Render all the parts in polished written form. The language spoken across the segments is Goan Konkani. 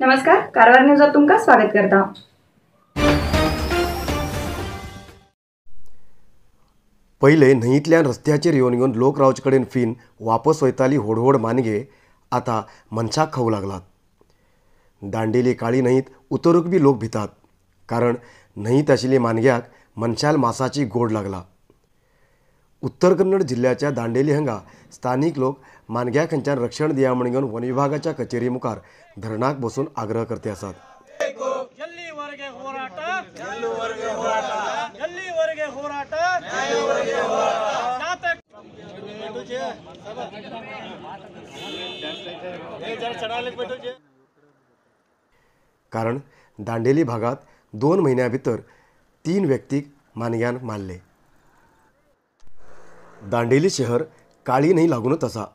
नमस्कार, कारवार न्यूजात तुमका स्वागत करता। पहिले न्हंयतल्यान रस्त्याचेर येवन घेवन लोक रावचे कडेन फिन वापस वयताली व्हड व्हड मानगे आतां मनशाक खावूं लागलात। दांडेली काळी न्हंयत उतरूंक बी लोक भितात, कारण न्हंयत आशिल्ली मानग्याक मनशाल मासाची गोड लागला। उत्तर कन्नड जिल्ल्याच्या दांडेली हांगा स्थानीक लोक मानग्या खंयच्यान रक्षण दिया म्हण घेवन वन विभागाच्या कचेरी मुखार धरणाक बसून आग्रह करते आसात। कारण दांडेली भागात 2 म्हयन्या भितर 3 व्यक्तीक मानग्यान मारले। दांडेली शहर काळी न्हंय लागूनच आसा।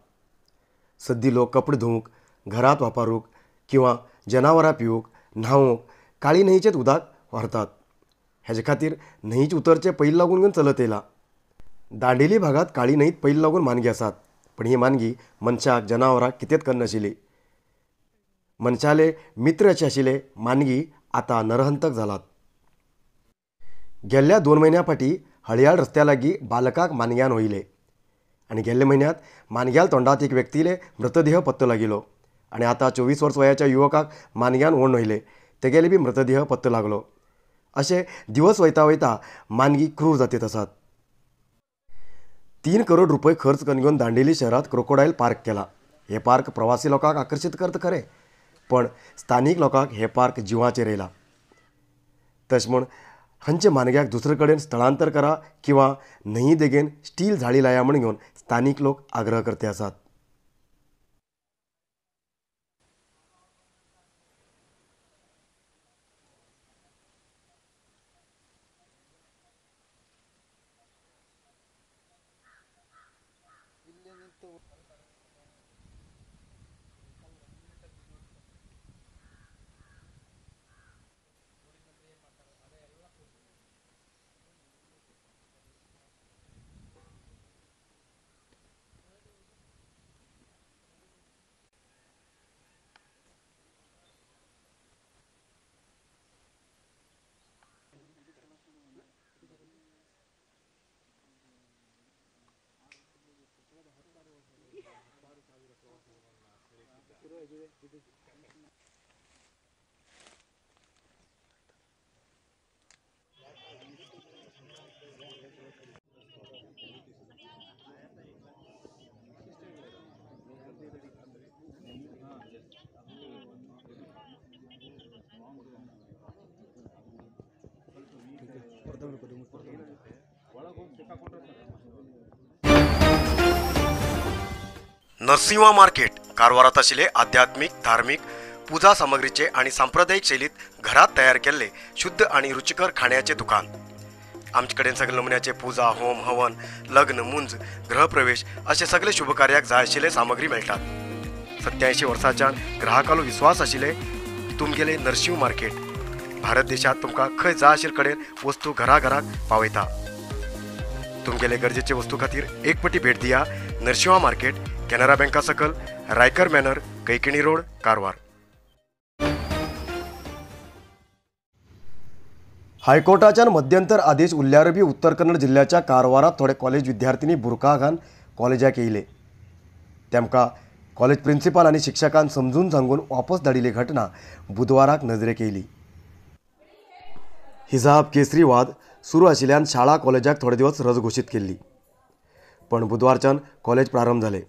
सद्दी लोक कपडे धुवंक, घरांत वापरूंक किंवा जनावरां पिवूंक, न्हावंक काळी न्हंयचेच उदक व्हरतात। हेजे खातीर न्हंयचे उतरचे पयलीं लागून घेवन चलत येयला। दांडेली भागात काळी न्हंयत पयलीं लागून मानगी आसात, पण ही मानगी मनशाक जनावरांक कितेंच करनाशिल्ली। मनशाले मित्र अशे आशिल्ले मानगी आतां नरहंतक जालात। गेल्ल्या 2 म्हयन्या फाटीं हळयाळ रस्त्या लागीं बालकाक मानग्यान व्हयले आनी गेल्ल्या म्हयन्यांत मानग्याल तोंडांत एक व्यक्तीले मृतदेह पत्तो लागिलो आनी आतां 24 वर्स वयाच्या युवकाक मानग्यान ओडून व्हयले, तेगेले बी मृतदेह पत्तो लागलो। अशें दिवस वयता वयता मानगी क्रूर जातीत आसात। 3 करोड रुपये खर्च करून घेवन दांडेली शहरांत क्रोकोडायल पार्क केला। हे पार्क प्रवासी लोकांक आकर्शीत करता खरें, पण स्थानीक लोकांक हे पार्क जिवाचेर येयला। तशें म्हूण हांचे मानग्याक दुसरे कडेन स्थलांतर करा किंवा न्हंयी देगेन स्टील झाडी लाया म्हण घेवन स्थानीक लोक आग्रह करते आसात। नरसिंहा मार्केट कारवारात आशिल्ले आध्यात्मिक, धार्मिक पूजा सामग्रीचे आणि सांप्रदायिक शैलीत घरात तयार केल्ले शुद्ध आणि रुचिकर खाण्याचे दुकान। आमचे कडेन सगळे नमुन्याचे पूजा, होम, हवन, लग्न, मुंज, गृहप्रवेश असे सगळे शुभकार्याक जाय आशिल्ले सामग्री मेळटात। 87 वर्सांच्यान ग्राहकालो विश्वास आशिल्ले तुमगेले नरसिंह मार्केट भारत देशात तुमकां खंय जाय आशिल्ले कडेन वस्तू घराघराक पावयता। तुमगेले गरजेचे वस्तू खातीर एक पटी भेट दिया नरसिंहा मार्केट, कॅनरा बँका सकल, रायकर मॅनर, कैकिणी रोड, कारवार। हायकोर्टाच्यान मध्यंतर आदेश उरल्यार बी उत्तर कन्नड जिल्ल्याच्या कारवारात थोडे कॉलेज विद्यार्थिनी बुरका घालून कॉलेजाक येयले। तेमकां कॉलेज प्रिन्सिपाल आनी शिक्षकान समजून सांगून वापस धाडिल्ली घटना बुधवाराक नजरेक येयली। हिजाब केसरी वाद सुरू आशिल्ल्यान शाळा कॉलेजाक थोडे दिवस रज घोशीत केल्ली, पण बुधवारच्यान कॉलेज प्रारंभ जाले।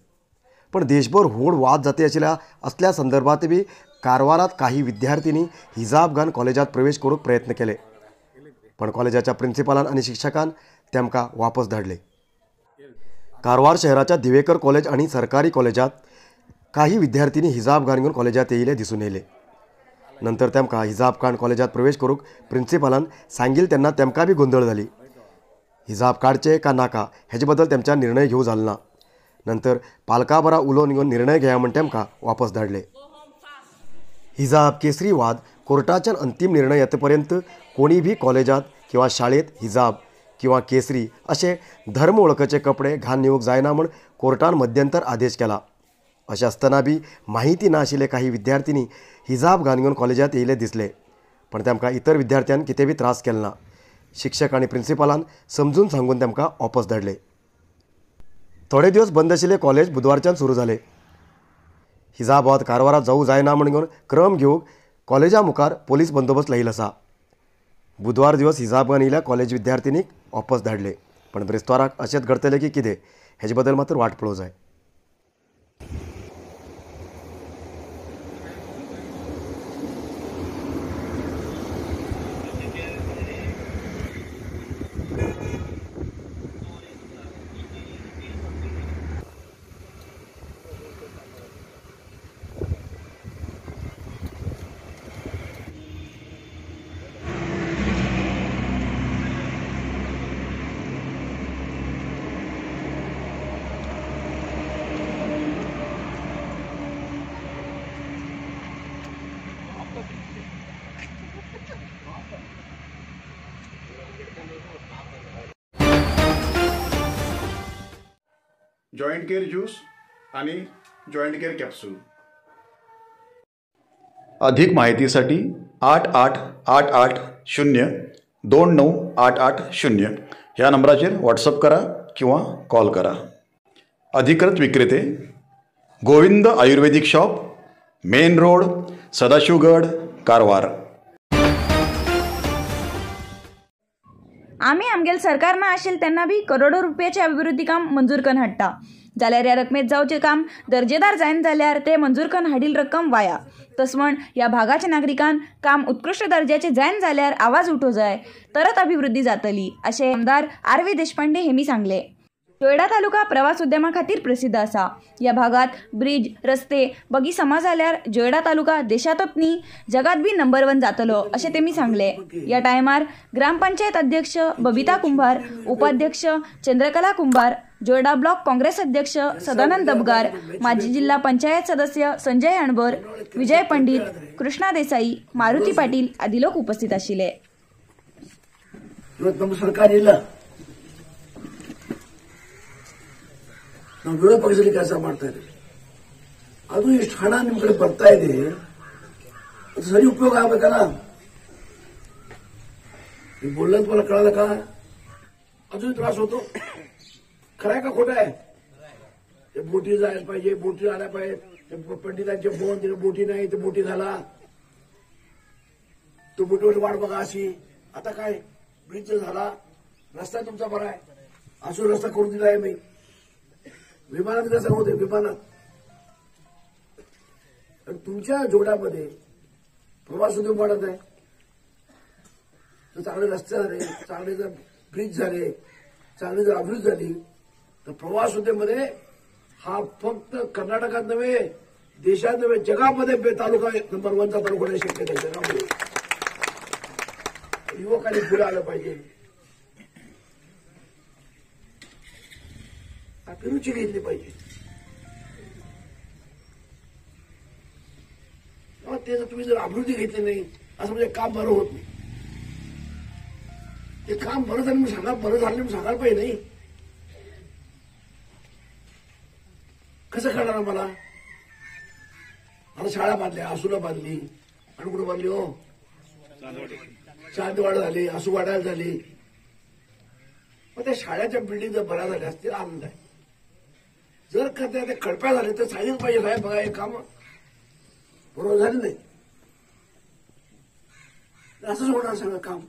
पण देशभर व्हड वाद जाते आशिल्ल्या असल्या संदर्भात बी कारवारात काही विद्यार्थिनी हिजाब घालून कॉलेजात प्रवेश करूंक प्रयत्न केले, पण कॉलेजाच्या प्रिन्सिपालान आनी शिक्षकान तेमकां वापस धाडले। कारवार शहराच्या दिवेकर कॉलेज आनी सरकारी कॉलेजात काही विद्यार्थिनी हिजाब घालून कॉलेजात येयले दिसून येयले। नंतर तेमकां हिजाब काडून कॉलेजात प्रवेश करूंक प्रिन्सिपालान सांगील तेन्ना तेमकां बी गोंदळ जाली। हिजाब काडचे का नाका हेजे बद्दल तेमच्यान निर्णय घेवंक जालो ना। नंतर पालका बरा उलोवन घेवन निर्णय घेया म्हण तेमकां वापस धाडले। हिजाब केसरी वाद कोर्टाच्यान अंतीम निर्णय येता पर्यंत कोणी बी कॉलेजात किंवा शाळेत हिजाब किंवा केसरी असे धर्म ओळखचे कपडे घालून येवंक जायना म्हण कोर्टान मध्यंतर आदेश केला। अशें आसतना बी माहिती ना आशिल्ले काही विद्यार्थिनी हिजाब घालून कॉलेजांत येयले दिसले, पण तेमकां इतर विद्यार्थ्यान कितें बी त्रास केले ना। शिक्षक आनी प्रिंसिपलान समजून सांगून तेमकां वापस धाडले। थोडे दिवस बंद आशिल्ले कॉलेज बुधवारच्यान सुरू जाले। हिजाबाद कारवारात जावू जायना म्हणून क्रम घेवंक कॉलेजा मुखार पोलीस बंदोबस्त लायिल्लो आसा। बुधवार दिवस हिजाब येयल्या कॉलेज विद्यार्थिनीक वापस धाडले, पण ब्रेस्ताराक अशेंच घडतलें की कितें हेजे बद्दल मात्र वाट पळोवंक जाय। जॉइंट केअर ज्यूस आणि जॉइंट केअर कॅप्सूल। अधिक माहितीसाठी 8 8 8 8 0 2 9 8 8 0 ह्या नंबराचेर व्हॉट्सअप करा किंवा कॉल करा। अधिकृत विक्रेते Govind Ayurvedic shop, main road, Sadashivgad, Karwar. आमी आमगेल सरकार ना आशिल्लें तेन्ना बी करोडो रुपयाचे अभिवृद्धी काम मंजूर करून हाडटा, जाल्यार ह्या रकमेत जावचें काम दर्जेदार जायना जाल्यार ते मंजूर करून हाडिल्ली रक्कम वाया। तस म्हण ह्या भागाच्या नागरिकान काम उत्कृश्ट दर्जाचें जायना जाल्यार आवाज उठो जाय, तरत अभिवृद्धी जातली, अशें आमदार आर व्ही देशपांडे हेमी सांगलें। जोयडा तालुका प्रवास उद्यमा खातीर प्रसिद्ध आसा। ह्या भागात ब्रिज, रस्ते बगी समा जाल्यार जोयडा तालुका देशांतच न्ही जगात बी नंबर 1 जातलो अशें तेमी सांगलें। ह्या टायमार ग्रामपंचायत अध्यक्ष बबिता कुंभार, उपाध्यक्ष चंद्रकला कुंभार, जोयडा ब्लॉक काँग्रेस अध्यक्ष सदानंद दबगार, माजी जिल्हा पंचायत सदस्य संजय अणबर, विजय पंडित, कृष्णा देसाई, मारुती पाटील आदी लोक उपस्थित आशिल्ले। ನಾವು ವಿರೋಧ ಪಕ್ಷದಲ್ಲಿ ಕೆಲಸ ಮಾಡ್ತಾ ಇದ್ದೀವಿ. ಅದು ಇಷ್ಟು ಹಣ ನಿಮ್ಮ ಕಡೆ ಬರ್ತಾ ಇದೆ, ಅದು ಸರಿ ಉಪಯೋಗ ಆಗಬೇಕಲ್ಲ. ನೀವು बोललं तुम्हाला कळालं का? अजून त्रास होतो. खरं आहे का खोटं आहे? ते बोटी जायला पाहिजे, बोटी आल्या पाहिजे. ते पंडितांचे फोन, तिथे बोटी नाही, ते बोटी झाला, तो बोटीवर वाट बघा अशी. आता काय ब्रिज झाला, रस्ता तुमचा बरा आहे, असून रस्ता करून दिला आहे मी. विमानात कसं होते विमानात. आणि तुमच्या जोडामध्ये प्रवास उद्योग वाढत आहे. जर चांगले रस्ते झाले, चांगले जर ब्रिज झाले, चांगली जर अभिवृद्धी झाली तर प्रवास उद्योगमध्ये हा फक्त कर्नाटकात नव्हे, देशात नव्हे, जगामध्ये तालुका नंबर 1चा तालुका होण्याची शक्यता आहे. जगामध्ये युवकांनी पुढे आलं पाहिजे, रुची घेतली पाहिजे. ते जर तुम्ही जर अभिवृद्धी घेतली नाही असं म्हणजे काम बरं होत नाही. ते काम बरं झालं म्हणून सांगा, बरं झालं म्हणून सांगायला पाहिजे नाही. कसं कळणार मला? आता शाळा बांधल्या, आसूला बांधली, आणि कुठं बांधली हो? चांदवाड झाली, आसू वाढायला झाली. मग त्या शाळेच्या बिल्डिंग जर बऱ्या झाल्या असतील आनंद आहे. जर का त्या कळप्या झाले तर सांगितलं पाहिजे, साहेब बघा हे काम बरोबर झालं नाही, असंच होणार सगळं काम.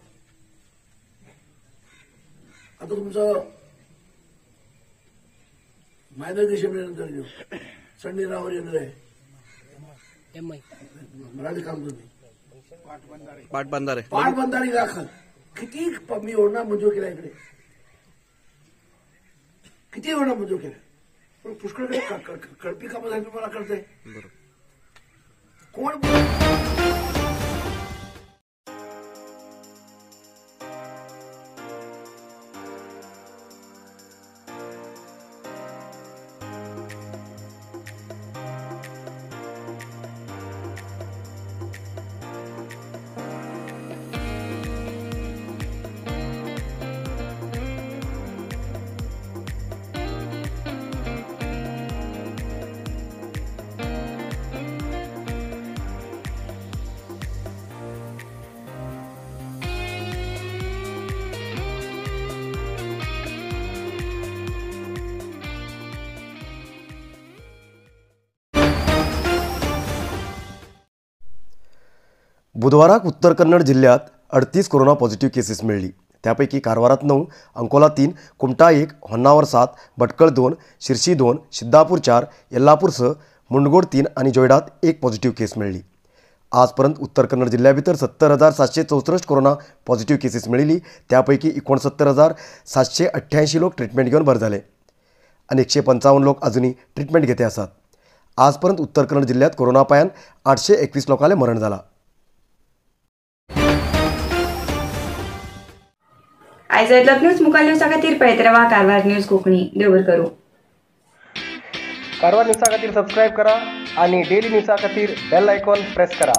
आता तुमचं मायनर डिसेंबरनंतर घेऊ, संडे रावर येणार आहे मराठी काम तुम्ही पाटबंधारे दाखल किती मी योजना मंजूर केल्या, इकडे किती योजना मंजूर केल्या, पण पुष्कळ कळपी कामं झाली मला कळतंय. कोण बुधवाराक उत्तर कन्नड जिल्ह्यात 38 कोरोना पॉझिटिव्ह केसीस मेळ्ळी. त्यापैकी कारवारात 9, अंकोला 3, कुमठा 1, होन्नावर 7, भटकळ 2, शिरशी 2, सिद्धापूर 4, येल्लापूर 6, मुंडगोड 3 आणि जोयडात 1 पॉझिटिव्ह केस मेळ्ळी. आजपर्यंत उत्तर कन्नड जिल्ह्याभितर 70,764 कोरोना पॉझिटिव्ह केसीस मेळिल्ली. त्यापैकी 69,788 लोक ट्रिटमेंट घेवन बरे जाले आनी 155 लोक अजूनय ट्रिटमेंट घेते आसात. आजपर्यंत उत्तर कन्नड जिल्ह्यात कोरोना पायान 821 लोकांले मरण जाला. आयज इतलोच न्यूज मुखार न्यूजा खातीर पळयत रावा कारवार न्यूज कोंकणी. देव बरें करूं. कारवार न्यूजा खातीर सबस्क्रायब करा आणि डेली न्यूजा खातीर बेल आयकॉन प्रेस करा.